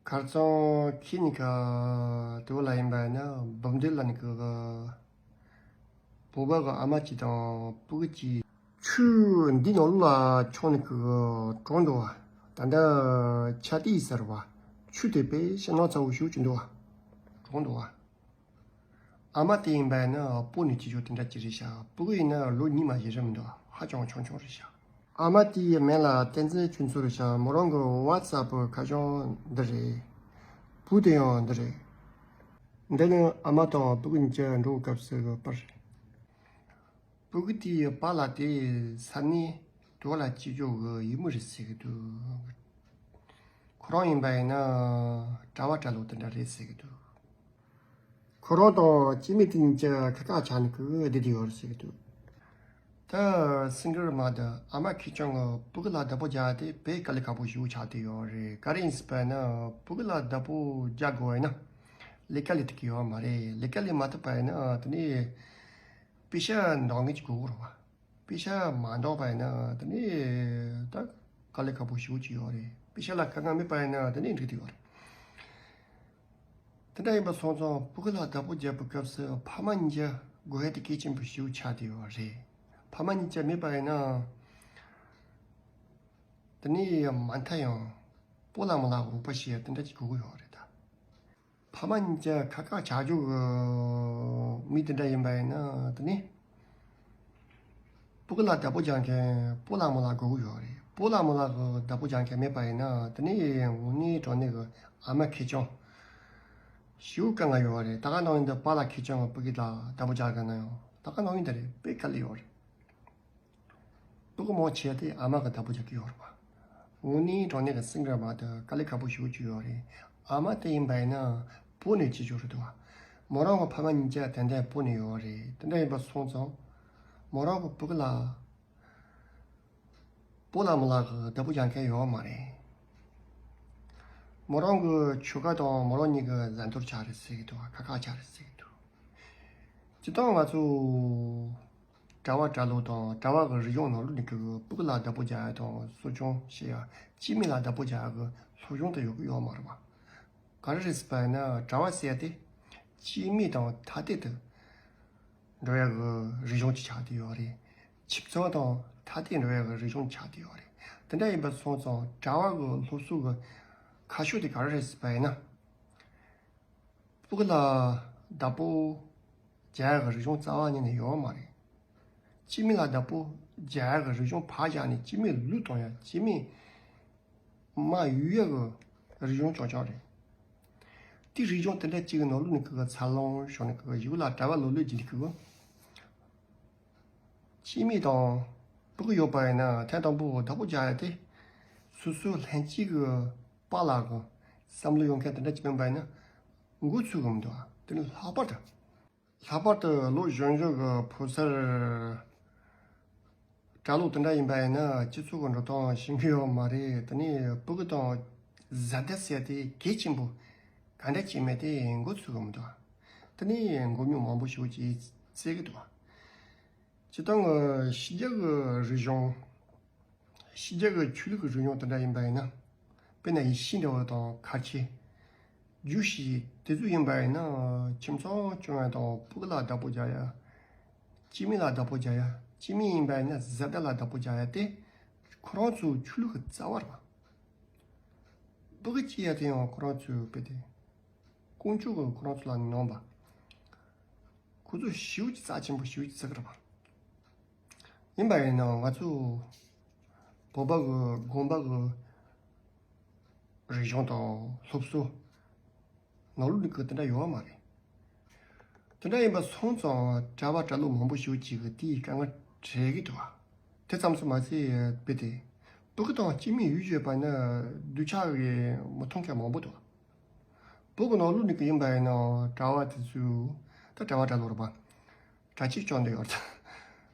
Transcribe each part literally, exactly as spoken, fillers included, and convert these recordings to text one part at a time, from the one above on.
ཁར་སང་ཁྱེད་ནི་ག་དེ་བ་ལ་ཡིན་པ་ཡིན་ན་འབུམ་སྡེ་ལ་ནི་གི་བོད་པ་གི་ཨ་མ་གཅིག་དང་སྤུ་གུ་གཅིག་ཆུ་འདི་ནང་ལོགས་ལ་མཆོང་ནི་གི་གྲོངས་འདུག་བ། ད་ལྟ་ཆ་ཏི་ཟེར་བ་ཆུ་དེ་པས་ཤ་ནག་ཚ་བོ་ཞུ་གི་འདུག་བ། གྲོངས་འདུག་བ། ཨ་མ་དེ་ཡིན་པ་ཡིན་ན་སྤོ་ནས་སྐྱེས་ཆོག་དེ་འདྲ་ཅིག་རེད་ཤག་སྤུ་གུ་ཡིན་ན་ལོ་གཉིས་མ་ཞིག་རེད་མི་འདུག་ཧ་ཅང་ཆུང་ཆུང་རེད་ཤག་ཨ་མ་དེའི་མིང་ལ་བསྟན་འཛིན་ཆོས་མཚོ་རེད་ཤག་མོ་རང་གི་ཝ་ཚབ་ཁ་བྱང་འདི་རེད། བུ་དེ་ཡང་འདི་རེད། འདི་ནི་ཨ་མ་དང་སྤུ་གུ་གཉིས་ཀྱི་འགྲོ་སྐབས་སུ་གི་པར་རེད། སྤུ་གུ་དེའི་པཱ་ལགས་དེ་ས་གནས་དུ་བ་ལ་སྐྱེས་ཆོག་གི་ཡུལ་མི་རེད་ཟེར་གི་འདུག་ཁོ་རང་ཡིན་པ་ཡིན་ན་གྲྭ་བ་གྲྭ་ལོག་དེ་འདྲ་རེད་ཟེར་གི་འདུག་ཁོ་རང་དང་སྐྱེ་དམན་དེ་གཉིས་ཀྱི་ཁ་ཁ་ཆགས་ནས་ཁུ་བསྡད་དེ་ཡོད་རེད་ཟེར་གི་འདུག་ད་སིང་གར་མ་དང་ཨ་མ་ཁེ་ཆང་གི་སྤུ་གུ་ལ་བདག་པོ་རྒྱག་དེ་དཔེ་དཀའ་ལས་ཁག་པོ་ཞིག་ཆགས་བསྡད་ཡོད་རེད། ག་རེ་ཡིན་ཟེར་བ་ན་སྤུ་གུ་ལ་བདག་པོ་རྒྱག་དགོས་པ་ཡིན་ན་ལས་ཀ་ལས་ཐུབ་ཀྱི་ཡོད་མ་རེད། ལས་ཀ་ལས་མ་ཐུབ་པ་ཡིན་ན་དེ་ནས་པེ་ཤ་འདང་ངེས་ཀྱི་དགོས་རེད་བ། པེ་ཤ་མ་འདང་པ་ཡིན་ན་དེ་ནས་ད་དཀའ་ལས་ཁག་པོ་ཞེ་པོ་ཅིག་ཡོད་རེད། པེ་ཤ་ལ་དཀའ་ངལ་མེད་པ་ཡིན་ན་དེ་ནས་འགྲིག་གི་ཡོད་རེད། དེ་འདྲ་ཡིན་པ་སོང་ཙང་སྤུ་གུ་ལ་བདག་པོ་རྒྱག་པའི་སྐབས་སུ་ཕ་མ་གཉིས་ཀྱི་དགོས་ཡ་དེ་གལ་ཆེན་པོ་ཞེ་པོ་ཆགས་བསྡད་ཡོད་རེད། ཕ་མ་གཉིས་ཀྱི་མེད་པ་ཡིན་ན་དེ་ནས་མ་མཐའ་ཡང་སྤོ་ལགས་མོ་ལགས་འོས་པ་ཞིག་དེ་འདྲ་ཅིག་དགོས་ཀྱི་ཡོད་རེད་ད། ཕ་མ་གཉིས་ཀྱི་ཁ་ཁ་ཆགས་རྒྱུ་གི་མི་དེ་འདྲ་ཡིན་པ་ཡིན་ན་དེ་ནི་སྤུ་གུ་ལ་བདག་པོ་རྒྱག་མཁན་སྤོ་ལགས་མོ་ལགས་དགོས་ཀྱི་ཡོད་རེད། སྤོ་ལགས་མོ་ལགས་གི་བདག་པོ་རྒྱག་མཁན་མེད་པ་ཡིན་ན་དེ་ནི་དངོས་གནས་དྲང་གནས་གི་ཨ་མ་ཁེ་ཆང་ཞེ་པོ་དཀའ་ངལ་ཡོད་རེད། ད་ག་ནང་བཞིན་དུ་པཱ་ལགས་ཁེ་ཆང་གི་སྤུ་གུ་ལ་བདག་པོ་རྒྱག་མཁན་ན་ཡང་ད་ག་ནང་བཞིན་དུ་རེད། དཔེ་དཀའ་ལས་ཡོད་རེད། སྤུ་གུ་མང་ཆེ་དེ་ཨ་མ་གི་བདག་པོ་རྒྱག་གི་ཡོད་རེད་པ། དངོས་གནས་དྲང་གནས་ཀྱི་སིང་གར་མ་དེ་དཀའ་ལས་ཁག་པོ་ཞེ་པོ་ཅིག་ཡོད་རེད། ཨ་མ་དེ་ཡིན་པ་ཡིན་ན་སྤོ་ནས་སྐྱེས་ཆོག་རེད་འདུག་བ། མོ་རང་གི་ཕ་མ་གཉིས་ཀ་ཏན་ཏན་སྤོ་ནས་ཡོད་རེད། དེ་འདྲ་ཡིན་པ་སོང་ཙང་མོ་རང་གི་སྤུ་གུ་ལ་སྤོ་ལགས་མོ་ལགས་ཀྱི་བདག་པོ་རྒྱག་མཁན་ཡོད་མ་རེད། མོ་རང་གི་ཁྱོ་ག་དང་མོ་རང་གཉིས་ཀྱི་བཟའ་འཐོར་ཆགས་རེད་ཟེར་གི་འདུག་ཁ་ཁ་ཆགས་རེད་ཟེར་གི་འདུག་སྤྱིར་བཏང་ང་ཚོ་གྲྭ་བ་གྲྭ་ལོག་དང་གྲྭ་བ་གི་རིག་གཞུང་ནང་ལོགས་ནས་ཀྱི་སྤུ་གུ་ལ་བདག་པོ་རྒྱག་ཡ་དང་གསོ་སྐྱོང་བྱེད་ཡ། སྐྱེ་དམན་ལ་བདག་པོ་རྒྱག་ཡ་གི་སློབ་སྦྱོང་དེ་ཡོད་ཀྱི་ཡོད་མ་རེད་པ། ག་རེ་རེད་ཟེར་བ་ཡིན་ན་གྲྭ་བ་ཟེར་ཡ་དེ་སྐྱེ་དམན་དང་ཐ་དད་དུ་འགྲོ་ཡ་གི་རིག་གཞུང་ཅིག་ཆགས་བསྡད་ཡོད་རེད། ཁྱིམ་ཚང་དང་ཐ་དད་འགྲོ་ཡ་གི་རིག་གཞུང་ཆགས་བསྡད་ཡོད་རེད། དེ་འདྲ་ཡིན་པ་སོང་ཙང་གྲྭ་བ་གི་སློབ་གསོ་གི་ཁ་ཕྱོགས་དེ་ག་རེ་རེད་ཟེར་བ་ཡིན་ན། སྤུ་གུ་ལ་བདག་པོ་རྒྱག་ཡ་གི་རིག་གཞུང་རྩ་བ་ཉིད་ནས་ཡོད་མ་རེད། སྐྱེ་དམན་ལ་བདག་པོ་རྒྱག་ཡ་གི་རིག་གཞུང་ཕར་བཞག་ནས་སྐྱེ་དམན་ལུས་གཏོང་ཡ། སྐྱེ་དམན་མ་ཡུལ་ཡ་གི་རིག་གཞུང་ཅང་ཅང་རེད། དེ་རིག་གཞུང་དེ་འདྲ་གཅིག་གི་ནང་ལོགས་ནས་ཀྱི་འཚར་ལོངས་བྱུང་ནས་ཀྱི་ཡུལ་ལ་གྲྭ་བ་ལོ་ལོན་གྱི་འདུག་གི་སྐྱེ་དམན་དང་སྤུ་གུ་ཡོད་པ་ཡིན་ན་ཐེངས་དང་པོ་བདག་པོ་རྒྱག་ཡ་དེ་སོ་སོའི་ལྷན་སྐྱེས་ཀྱི་པཱ་ལགས་ཀྱི་བསམ་བློ་ཡོད་མཁན་དེ་འདྲ་གཅིག་མིན་པ་ཡིན་ན་མགོ་ཚོས་གི་མི་འདུག་དེ་ནི་ལྷག་པར་དུ་ལྷག་པར་དུ་ལོ་གཞོན་གཞོན་གྱི་ཕོ་གསར་གྲྭ་ལོག་དེ་འདྲ་ཡིན་པ་ཡིན་ན་སྤྱི་ཚོགས་ཀྱི་འགྲོ་སྟངས་ཤེས་ཀྱི་ཡོད་མ་རེད། དེ་ནས་སྤུ་གུ་དང་བཟའ་ཟླ་ཟེར་དེ་གལ་ཆེན་པོ་ག་འདྲ་བྱེད་མེད་དེ་མགོ་ཚོས་གི་མི་འདུག་དེ་ནས་མགོ་རྙོག་མང་པོ་ཞིག་ཅིག་བཙལ་གི་འདུག་སྤྱིར་བཏང་གི་ཕྱི་རྒྱལ་གྱི་རིག་གཞུང་། ཕྱི་རྒྱལ་གྱི་ཆོས་ལུགས་ཀྱི་རིག་གཞུང་དེ་འདྲ་ཡིན་པ་ཡིན་ན། དཔེར་ན་ཡེ་ཤུ་འདྲ་བོ་དང་ཁ་ཆེ། རྒྱུད་བཞི་དེ་ཚོ་ཡིན་པ་ཡིན་ན་ཁྱིམ་ཚང་སྐྱོང་ཡ་དང་སྤུ་གུ་ལ་བདག་པོ་རྒྱག་ཡ། སྐྱེ་དམན་ལ་བདག་པོ་རྒྱག་ཡ། སྐྱེ་དམན་ཡིན་པ་ཡིན་ན་བཟའ་ཟླ་ལ་བདག་པོ་རྒྱག་ཡ་དེ་ཁོ་རང་ཚོའི་ཆོས་ལུགས་ཀྱི་རྩ་བ་རེད་པ། སྤུ་གུ་སྐྱེ་ཡ་དེ་ཡང་ཁོ་རང་ཚོའི་དཔེ་དེ། དཀོན་མཆོག་གིས་ཁོ་རང་ཚོ་ལ་གནང་བ། ཁོ་ཚོ་ཞེ་པོ་ཅིག་རྩ་ཆེན་པོ་ཞེ་པོ་ཅིག་བརྩི་གི་རེད་པ། ཡིན་པ་ཡིན་ནའང་ང་ཚོ་བོད་པ་གི་དགོན་པ་གི་རིག་གཞུང་དང་སློབ་གསོ་ནང་ལོགས་ནས་གི་དེ་འདྲ་ཡོད་མ་རེད། དེ་འདྲ་ཡིན་པ་སོང་ཙང་གྲྭ་བ་གྲྭ་ལོག་མང་པོ་ཞིག་ཅིག་གིས་དེའི་དཀའ་ངལ་འཕྲད་ཀྱི་འདུག་པ། དེ་ཙམ་དུ་མ་ཟད་དཔེ་དེ་སྤུ་གུ་དང་སྐྱེ་དམན་ཡུལ་ཡོད་པ་ནི་སྡུག་ཅག་གི་མི་མཐོང་མཁན་མང་པོ་འདུག་བོད་ཀྱི་ནང་ལོགས་ནས་གི་ཡིན་པ་ཡིན་ན་གྲྭ་བ་དེ་ཚོས་ད་གྲྭ་བ་གྲྭ་ལོག་རེད་པ། གྲྭ་ཆས་གྱོན་བསྡད་ཡོད་རེད།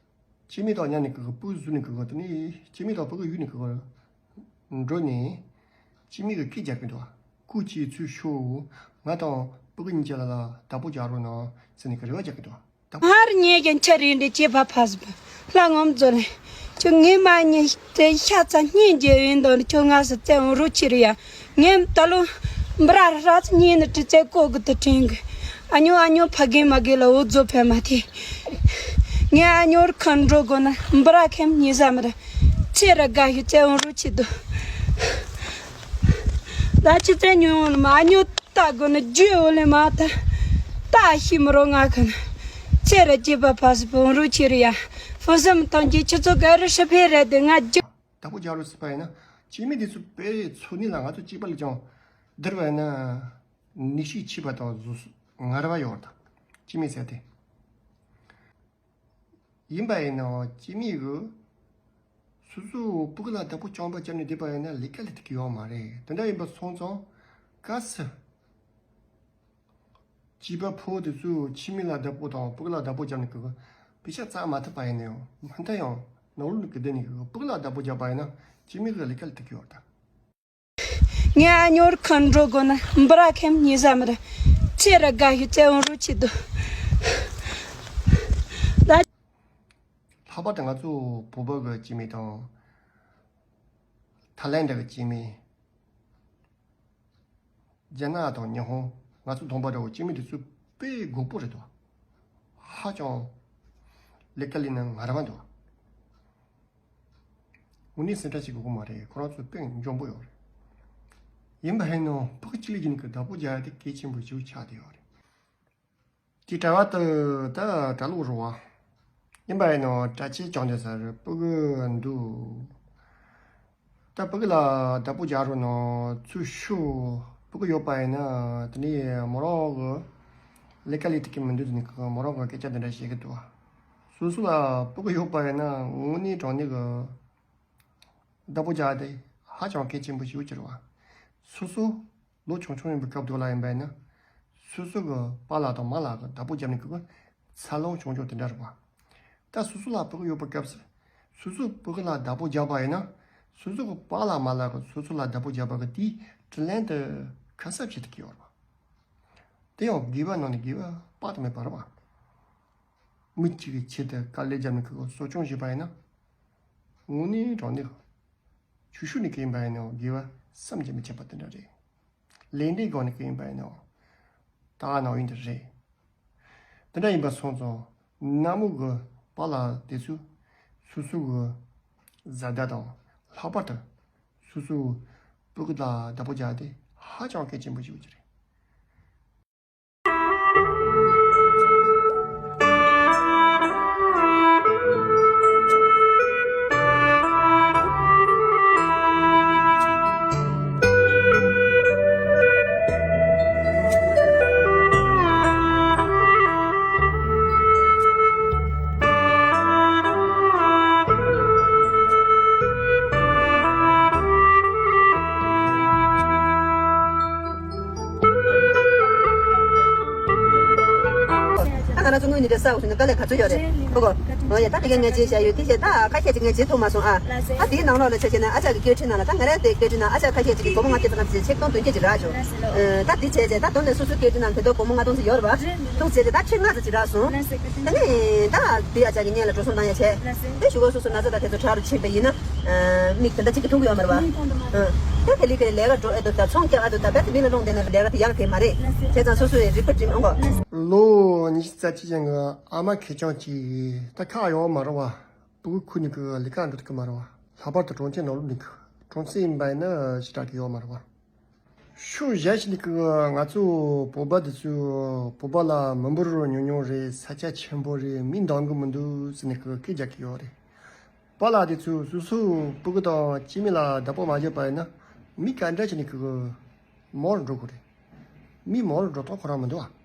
སྐྱེ་དམན་དང་མཉམ་ནས་གི་སྤུ་གུ་བཟུང་ནས་གི་དེ་ནས་སྐྱེ་དམན་དང་སྤུ་གུ་གཡུག་ནས་གི་འགྲོ་ནས་སྐྱེ་དམན་གི་སྐད་རྒྱག་གི་འདུག་སྐུ་མཁྱེན་ཚུར་ཤོག་ང་དང་སྤུ་གུ་གཉིས་ཀྱི་ལ་ལ་བདག་པོ་རྒྱག་རོགས་གནང་ཟེར་ནས་གི་རེ་བ་རྒྱག་གི་འདུག་སྔར་ཉེ་རྒྱུན་ཆ་རེ་འདྲ་བྱེད་པ་ཕ་ཟི་པ་ལྷ་ངོམ་ཛོ་ལེ། ཁྱོད་ངའི་མ་ཉེ་དེ་ཤ་ཚ་སྙིང་རྗེ་ཡིན་དང་ཁྱོད་ང་སི་བཙན་འོང་རོགས་ཆི་རེད་ཡ། ངས་ད་ལོ་ འབུ་ར་ར་ཉིན་ནི་དྲི་ཚེ་ཀོ་གི་དུ་དྲན་གི། ཨ་ཉོ་ཨ་ཉོ་ཕ་གི་མ་གི་ལ་འུ་ཛོ་ཕེ་མ་ཐེ། ངས་ཨ་ཉོར་ཁ་འགྲོ་དགོ་ན་འབུ་ར་ཁེམ་ཉི་ཟ་མི་ར། ཚེ་ར་དགའ་ཤི་ཚེ་འུ་རུ་ཆི་དུ། ད་ཆི་ཚེ་ཉོ་འོང་མ་ཨ་ཉོ་ལྟ་དགོ་ན་རྒྱུ་འོ་ལེ་མ་ད། ལྟ་ཤི་མི་རོ་ང་ཁ་ན། ཚེ་ར་སྐྱིད་པ་ཕ་སི་འུ་རུ་ཆི་རི་ཡ། ཕུ་སམ་ཏང་གི་ཆི་ཚོ་ག་རུ་ཧྲི་ཕེ་རེ་དེ་ང་རྒྱུ། བདག་པོ་རྒྱག་རོགས་ཟེར་པ་ཡིན་ན། སྐྱེ་དམན་དེ་ཚོ་དཔེ་འཚོ་ནི་ལ་ང་ཚོ་གཅིག་པ་ལ་ཀྱང་བསྡུར་བ་ཡིན་ན། ནུས་ཤུགས་ཆེ་བ་དང་གཟུགས་ངར་བ་ཡོད་རེད་ད། སྐྱེ་དམན་ཟེར་དེ། ཡིན་པ་ཡིན་ནའང་སྐྱེ་དམན་གི་སོ་སོའི་ཕྲུ་གུ་ལ་བདག་པོ་རྐྱང་པ་རྒྱབ་ནས་བསྡད་པ་ཡིན་ན་ལས་ཀ་ལས་ཐུབ་ཀྱི་ཡོད་མ་རེད། དེ་འདྲ་ཡིན་པ་སོང་ཙང་། གལ་སྲིད་སྐྱེས་པ་ཕོ་དེ་ཚོས་སྐྱེ་དམན་ལ་བདག་པོ་དང་ཕྲུ་གུ་ལ་བདག་པོ་རྒྱབ་ནས་གི་དཔེ་ཆ་བཙལ་མ་ཐུབ་པ་ཡིན་ནའང་མ་མཐའ་ཡང་ནང་ལོགས་ནས་གི་བསྡད་ནས་གི་ཕྲུ་གུ་ལ་བདག་པོ་རྒྱབ་པ་ཡིན་ན་སྐྱེ་དམན་གི་ལས་ཀ་ལས་ཐུབ་ཀྱི་ཡོད་རེད་ད། ངས་ཨ་ཉོར་ཁ་འགྲོ་དགོ་ན་འབུ་ར་ཁེམ་ཉི་ཟ་མི་ར། ཚེ་ར་དགའ་ཤི་ཚེ་འུ་རུ་ཆི་དུ། ད། ལྷག་པར་དུ་ང་ཚོ་བོད་པ་གི་སྐྱེ་དམན་དང་། ཐའི་ལེན་ཌི་གི་སྐྱེ་དམན། རྒྱ་ནག་དང་ཉི་ཧོང་། ང་ཚོ་གདོང་པ་འདྲ་བོ་སྐྱེ་དམན་དེ་ཚོ་དཔེ་མགོ་པོ་རེད་དོ། ཧ་ཅང་ལས་ཀ་ལས་ན་ངར་བ་འདུག་དངོས་གནས་སེམས་ཁྲལ་བྱེད་དགོས་ཀྱི་མ་རེད། ཁོ་རང་ཚོ་དཔེ་འཇོན་པོ་ཡོད་རེད། ཡིན་པ་ཡིན་ནའང་ཕྲུ་གུ་གཅིག་ལ་གཅིག་ནས་ཀྱི་བདག་པོ་རྒྱག་ཡ་དེ་གལ་ཆེན་པོ་ཞིག་ཆགས་བསྡད་ཡོད་རེད། དེ་གྲྭ་བ་དུ་ད་གྲྭ་ལོག་རུ་བ། ཡིན་པ་ཡིན་ནའང་གྲྭ་ཆས་ཀྱང་དེ་སར་ཕྲུ་གུ་འདུག་ད་ཕྲུ་གུ་ལ་བདག་པོ་རྒྱག་རོགས་གནང་ཚུལ་ཤོད། ཕྲུ་གུ་ཡོད་པ་ཡིན་ན་དེ་ནས་མོ་རང་གི་ལས་ཀ་ལས་ཐུབ་ཀྱི་མི་འདུག་ཟེར་ནས་ཁོ་མོ་རང་གི་སྐད་ཆ་འདི་འདྲ་བཤད་ཀྱི་འདུག་སོ་སོ་ལ་ཕྲུ་གུ་ཡོད་པ་ཡིན་ན་དངོས་གནས་དྲང་གནས་ཀྱི་བདག་པོ་རྒྱག་དེ་ཧ་ཅང་གལ་ཆེན་པོ་ཞིག་གྱུར་བ། སོ་སོ་ལོ་ཆུང་ཆུང་ཡིན་པའི་སྐབས་དུས་ལ་ཡིན་པ་ཡིན་ན། སོ་སོ་གི་པཱ་ལགས་དང་མ་ལགས་ཀྱི་བདག་པོ་རྒྱབ་ནས་ཀྱི་འཚར་ལོངས་བྱུང་ཆོག་དེ་འདྲ་རེད་བ། ད་སོ་སོ་ལ་ཕྲུ་གུ་ཡོད་པའི་སྐབས་སུ། སོ་སོའི་ཕྲུ་གུ་ལ་བདག་པོ་རྒྱག་པ་ཡིན་ན། སོ་སོ་གི་པཱ་ལགས་མ་ལགས་ཀྱིས་སོ་སོ་ལ་བདག་པོ་རྒྱག་པ་གི་དེའི་དྲིན་ལན་དེ་ག་ས་བྱེད་ཐུབ་ཀྱི་ཡོད་རེད་བ། དེ་ཡང་དགེ་བ་ནང་ནས་དགེ་བ་དཔག་ཏུ་མེད་པ་རེད་བ། མི་གཅིག་གི་ཆེད་དུ་དཀའ་ལས་བརྒྱབ་ནས་ཁོས་གསོ་སྐྱོང་བྱས་པ་ཡིན་ན། དངོས་གནས་དྲང་གནས་ཆོས་ཕྱོགས་ནས་གལ་ཡིན་པ་ཡིན་ནའང་དགེ་བ་བསམ་གྱིས་མི་ཁྱབ་པ་དེ་འདྲ་རེད། ལས་འབྲས་སྒང་ནས་གལ་ཡིན་པ་ཡིན་ནའང་ད་ག་ནང་བཞིན་དེ་རེད། དེ་འདྲ་ཡིན་པ་སོང་ཙང་ནང་མི་གི་པཱ་ལགས་དེ་ཚོས་སོ་སོ་གི་བཟའ་ཟླ་དང་ལྷག་པར་དུ་སོ་སོའི་ཕྲུ་གུ་ལ་བདག་པོ་རྒྱག་དེ་ཧ་ཅང་གལ་ཆེན་པོ་ཞིག་ཡོད་ཀྱི་རེད། ད་ང་རང་ཚོ་དངུལ་ནི་དེ་ས་འོག་སུ་ནི་དཀའ་ལས་ག་ཚོད་ཡོད་རེད། ཧོ་གོ་ཨོ་ཡ། ད་དེ་ག་ངས་བརྗེད་བཞག་ཡོད། དེ་བཞག་ད་ཁ་ཤས་ཅིག་ངས་བརྗེད་ཐུབ་མ་སོང་ཨ། ད་དེའི་ནང་ལོགས་ལ་ཆ་བཞག་ན་ཨ་ཅག་གི་སྐད་འཕྲིན་ནང་ལ་ད་ང་རང་དེ་སྐད་འཕྲིན་ནང་ཨ་ཅག་ཁ་ཤས་ཅིག་གི་སྒོར་མོ་ལྔ་བརྒྱ་ཙམ་ཅིག་ཆིག་སྟོང་བདུན་བརྒྱ་ཅིག་རག་བྱུང་། ད་དེ་བྱས་བྱས་ད་དོན་དེ་སོ་སོའི་སྐད་འཕྲིན་ནང་དེ་དོ་སྒོར་མོ་ལྔ་སྟོང་ཙམ་ཡོད་རེད་བ། ཐུག་བྱས་ཏེ་ད་ཁྲི་ལྔ་ཙམ་ཅིག་རག་སོང་། ད་ནི་ད་དེ་ཨ་ཅག་གི་སྙན་ལ་འགྲོ་སོང་བཏང་ཡ་བྱས། དེ་ཞུ་གོ་སོ་སོ་ན་ཚ་ད་དེ་ཚོ་ཁྲག་རུ་ཕྱིན་པ་ཡིན་ན། མིག་དེ་འདྲ་གཅིག་གིས་མཐོང་གི་ཡོད་མ་རེད་བ། ཨ། དེ་དེ་ལི་ཁའི་ལས་ཀ་འགྲོ་ཨེ་འདུག་ད་ཚོང་རྒྱག་ཨ་འདུག་ད་བེད་མི་ལ་སློང་བསྡད་ན་ལས་ཀ་དེ་ཡག་གི་མ་རེད། བྱས་ཙང་སོ་སོ་ཡི་རིག་པ་སྒྲིམ་ཨང་གོ། ལོ་ཉི་ཤུ་རྩ་གཅིག་ཅན་གྱི་ཨ་མ་ཁེར་རྐྱང་གཅིག་ད་ཁག་ཡོད་མ་རེད་བ། ཕྲུ་གུ་ཁུར་ནས་ཀྱི་ལས་ཀ་འགྲོ་ཐུབ་ཀྱི་མ་རེད་བ། ལྷག་པར་དུ་གྲོང་ཁྱེར་ནང་ལོགས་ནས་ཀྱི་གྲོང་གསེབ་ཡིན་པ་ཡིན་ན་ཞེ་དྲག་གི་ཡོད་མ་རེད་བ། ཕྱོགས་གཞན་ཞིག་ནས་ཀྱི་ང་ཚོ་བོད་པ་འདི་ཚོས་བོད་པ་ལ་མི་འབོར་ཉུང་ཉུང་རེད། ས་ཆ་ཆེན་པོ་རེད། མི་འདང་གི་མི་འདུག་ཟེར་ནས་ཀྱི་སྐད་རྒྱག་གི་ཡོད་རེད། པཱ་ལགས་དེ་ཚོས་སོ་སོའི་ཕྲུ་གུ་དང་སྐྱེ་དམན་ལ་བདག་པོ་མ་བརྒྱབ་པ་ཡིན་ན་མི་ག་འདྲ་ཞིག་ནས་ཀྱི་མང་རུ་འགྲོ་དགོས་རེད། མི་མང་རུ་འགྲོ་སྟངས་ཁོ་རང་མི་འདུག་ཨ།